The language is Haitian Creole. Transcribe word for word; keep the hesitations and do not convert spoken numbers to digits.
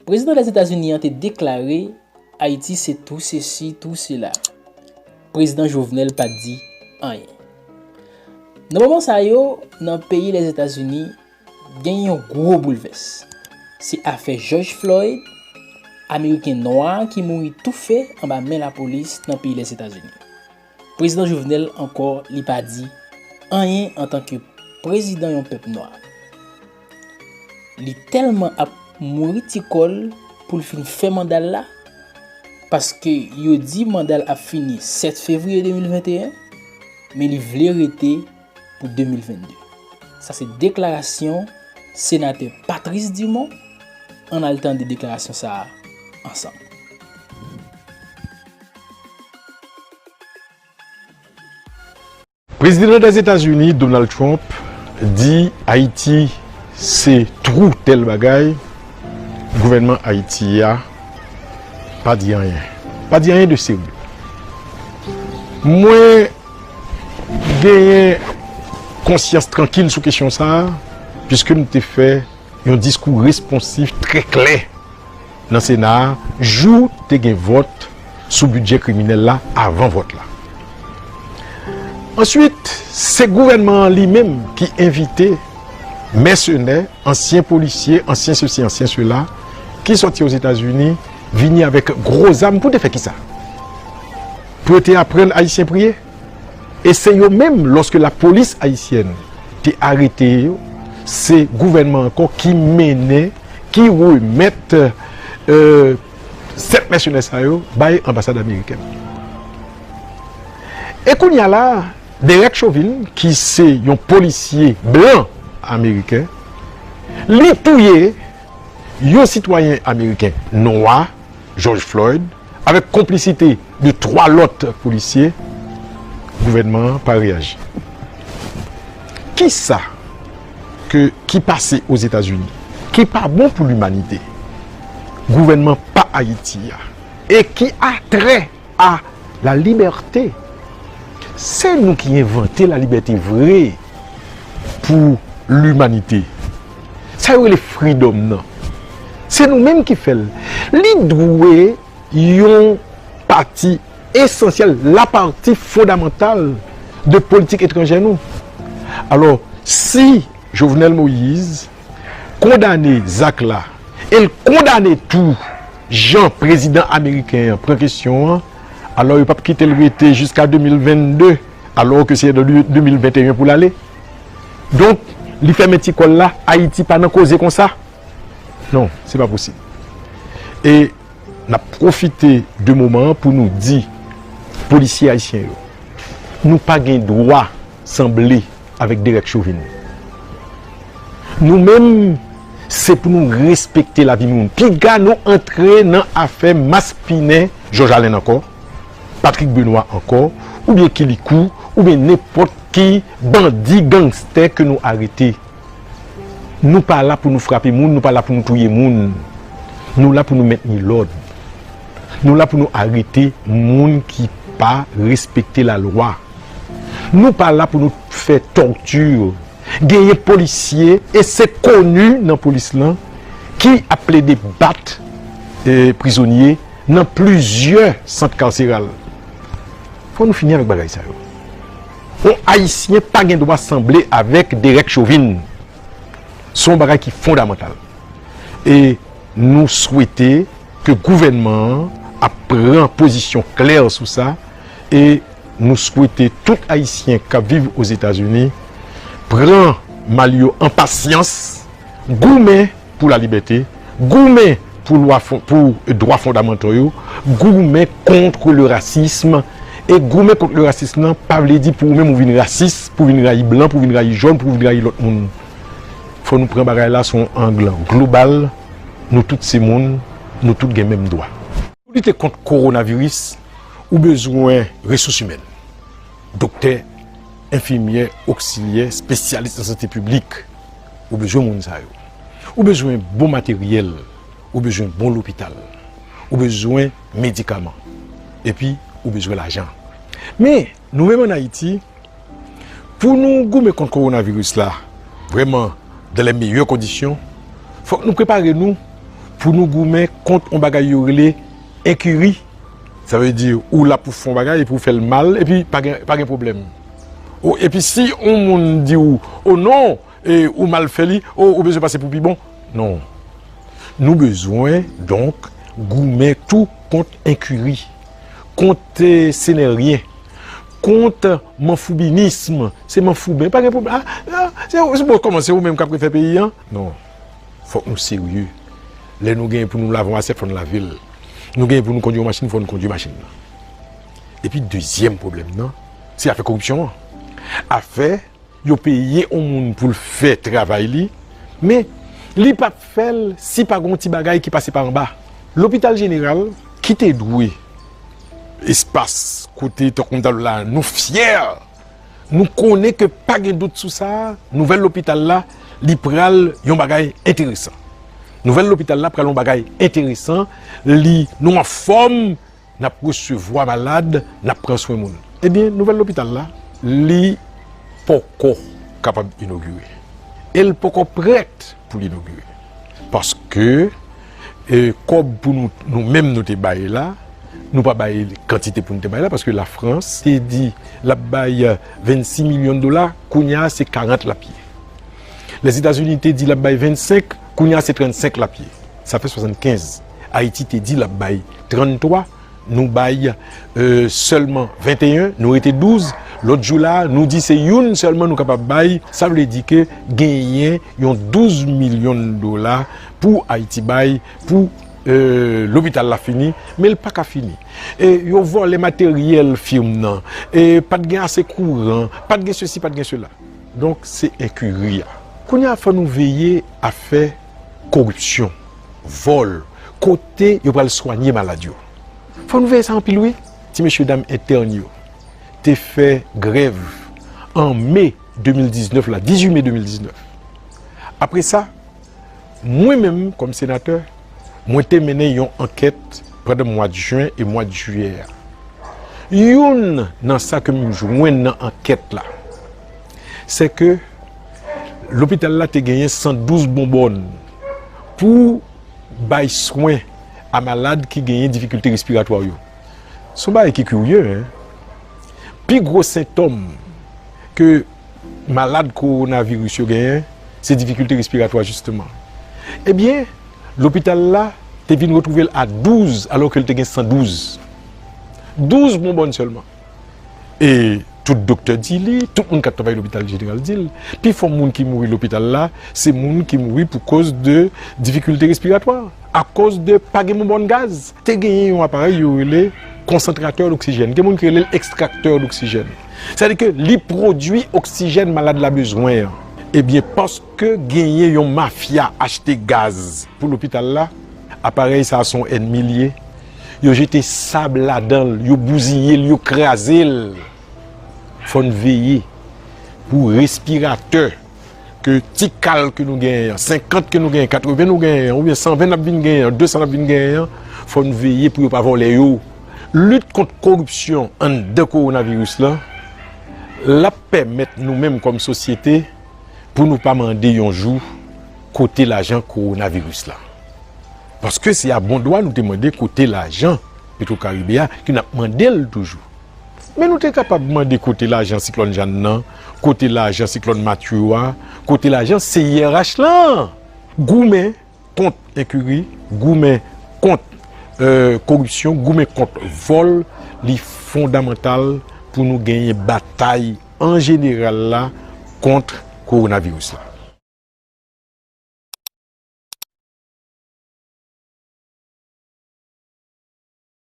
Prezidan Lèzetazini an te deklare Ayiti se tou sesi, tou sela. Prezidan Jovenel pa t di anyen. Nan moman sa yo, nan peyi Lèzetazini, gen yon gwo boulvès. Se afè George Floyd, Ameriken nwa ki mouri toufe anba men lapolis nan peyi Lèzetazini. Prezidan Jovenel ankò, li pa di anyen antanke prezidan yon pèp nwa. Li tèlman ap mouri ti kò l pou l fin fè manda l la, paske yo di manda l ap fini sèt fevriye de mil venteyen, men li vle rete pou de mil vennde. Sa se deklarasyon senatè Patrice Dumont. Ann al tande deklarasyon sa a ansanm. Prezidan Dèzetazini, Donald Trump, di Ayiti se twou tèl bagay, gouvènman Ayiti a pa di anyen. Pa di anyen de serye. Mwen genyen konsyans trankil sou kesyon sa a, piske m te fè yon diskou responsif trè klè nan Sena a, jou te gen vòt sou bidjè kriminèl la avan vòt la. Answit, se gouvènman an li menm ki envite mèsenè, ansyen polisye, ansyen sesi, ansyen sela, ki sòti Ozetazini, vini avèk gwo zam pou te fè kisa? Pou yo te aprann Ayisyen priye? E se yo menm, lòske lapolis ayisyèn te arete yo, se gouvènman ankò ki mennen, ki remèt sèt mèsenè sa yo bay anbasad amerikèn. E kounye a la, Derek Chauvin, ki se yon polisye blan ameriken, li touye yon sitwayen ameriken nwa, George Floyd, avèk konplisite de twa lòt polisye, gouvènman an pa reyaji. Kisa ke, ki pase Ozetazini ki pa bon pou limanite, gouvènman pa Ayiti a, e ki atrè a la libète? Se nou ki envante la libète vre pou limanite. Sa yo rele freedom nan, se nou menm ki fè l. Li dwe yon pati esansyèl, la pati fondamantal de politik etranjè nou. Alò, si Jovenel Moïse kondane zak la, e l kondane tou jan prezidan ameriken an pran kesyon an, alò yo p ap kite l rete jiska de mil vennde, alò ke se de mil venteyen pou l ale. Donk, li fèmen ti kò l la, Ayiti pa nan koze konsa. Non, se pa posib. E n ap pwofite de moman an pou nou di polisye ayisyen yo, nou pa gen dwa sanble avèk Derek Chauvin. Nou menm, se pou nou respekte lavi moun. Piga nou antre nan afè maspinen George Allen ankò, Patrick Benoît ankò, oubyen Kilikou, oubyen nenpòt ki bandi, gangstè ke nou arete. Nou pa la pou nou frape moun, nou pa la pou nou touye moun. Nou la pou nou mentni lòd. Nou la pou nou arete moun ki pa respekte lalwa. Nou pa la pou nou fè tòti. Genyen polisye, e se koni nan polis lan, ki ap plede bat eh, prizonye nan plizyè sant kaseral. Fò nou fini avèk bagay sa yo. Yon Ayisyen pa gen dwa sanble avèk Derek Chauvin. Se yon bagay ki fondamantal. E nou swete ke gouvènman an ap pran pozisyon klè sou sa, e nou swete tout Ayisyen k ap viv Ozetazini pran mal yo an pasyans, goumen pou lalibète, goumen pou lwa fon, pou dwa fondamantal yo, goumen contre le racisme, e goumen kont le racisme nan pa vle di pou ou menm ou vin rasis, pou vin rayi blan, pou vin rayi jòn, pou vin rayi lòt moun. Fò nou pran bagay la sou yon ang global, nou tout se moun, nou tout gen menm dwa. Pou lite kont kowonaviris, ou bezwen resous imèn, doktè, enfimyè, oksilyè, espesyalis nan sante piblik. Ou bezwen moun sa yo. Ou bezwen bon materyèl, ou bezwen bon lopital, ou bezwen medikaman, epi ou bezwen lajan. Men, nou menm ann Ayiti, pou nou goumen kont kowonaviris la, vrèman, dans les meilleures conditions, fòk nou prepare nou pou nou goumen kont yon bagay yo rele enkiri. Sa vle di, ou la pou fè yon bagay epi ou fè l mal, epi pa gen, pa gen pwoblèm. O, epi si yon moun di ou, o non, e, ou mal fè li, o, ou bezwen pase pou pi bon. Non. Nou bezwen, donk, goumen tou kont enkiri, kont, e, senèryen, kont manfoubinism, se manfouben, pa gen pwoblèm. Ah, ah, se, se, bon, kòman, se ou menm k ap refè peyi a? Non. Fòk nou serye. Lè nou genyen pou nou lave yon asyèt, fò n lave l. Nou genyen pou nou kondui yon machin, fò n kondui machin nan. Epi dezyèm pwoblèm nan, se afè koripsyon an. Afè yo peye yon moun pou l fè travay li, men li p ap fè l si pa gen yon ti bagay ki pase pa anba. Lopital Jeneral, ki te dwe espas kote, tankou m ta di w la, nou fyè, nou konnen ke pa gen dout sou sa, nouvèl lopital la, li pral yon bagay enteresan. Nouvèl lopital la pral yon bagay enteresan, li, nou anfòm, n ap resevwa malad, n ap pran swen moun. Ebyen, nouvèl lopital la, li poko kapab inogire. E l poko prèt pou l inogire. Paske, e, kòb pou nou, nou menm nou te bay la, nou pa bay kantite pou nou te bay la, paske Lafrans te di l ap bay, e, vennsis milyon dola, kounye a se karant l ap ye. Lèzetazini te di l ap bay vennsenk, kounye a se trannsenk l ap ye. Sa fè swasannkenz. Ayiti te di l ap bay tranntwa, nou bay, e, sèlman venteyen, nou rete douz. Lòt jou la, nou di se youn sèlman nou kapab bay. Sa vle di ke genyen yon douz milyon dola pou Ayiti bay, pou, e, lopital la fini, men l pa ka fini. E yo vòlè materyèl fim nan, e pa t gen ase kouran, pa t gen sesi, pa t gen sela. Donk, se enkiri a. Kounye a, fò nou veye afè koripsyon, vòl, kote yo pral swanye malad yo. Fò nou veye sa anpil, wi. Ti mesye dam entèn yo te fè grèv an me de mil diznèf la, dizuit me de mil diznèf. Apre sa, mwen menm, kòm senatè, mwen te mennen yon ankèt pandan mwa jen e mwa jiyè a. Youn nan sa ke m jwenn nan ankèt la, se ke lopital la te genyen san douz bonbòn pou bay swen a malad ki genyen difikilte respiratwa yo. Se yon bagay ki kirye, en. Pi gwo sentòm ke malad kowonaviris yo genyen, se difikilte respiratwa, jisteman. Ebyen, lopital la te vin retwouve l a douz, alò ke l te gen san douz. Douz bonbòn sèlman. E tout doktè di li, tout moun k ap travay lopital jeneral di l, pifò moun ki mouri lopital la, se moun ki mouri pou koz de difikilte respiratwa, akoz de pa gen bonbòn gaz. Te genyen yon aparèy yo rele konsantratè doksijèn. Gen moun ki rele l ekstraktè doksijèn. Sètadi ke li pwodui oksijèn malad la bezwen an. Ebyen, paske genyen yon mafya achte gaz pou lopital la, aparèy sa a se yon ènmi l ye. Yo jete sab ladan l, yo bouziye l, yo kraze l. Fò n veye pou respiratè ke ti kal ke nou genyen an, senkant ke nou genyen, katreven nou genyen an, oubyen san ven n ap vin genyen an, de san n ap vin genyen an, fò n veye pou yo pa vòlè yo. Lit kont koripsyon anndan kowonaviris lan, l ap pèmèt nou menm kòm sosyete pou nou pa mande yon jou kote lajan kowonaviris la. Paske se a bon dwa nou te mande kote lajan Petro Caribe a, ke n ap mande l toujou. Men nou te kapab mande kote lajan siklòn Jeanne nan, kote lajan siklòn Matthew a, kote lajan C I R H lan. Goumen kont enkiri, goumen kont, e, koripsyon, goumen kont vòl, li fondamantal pou nou genyen batay an jeneral la kont kowonaviris la.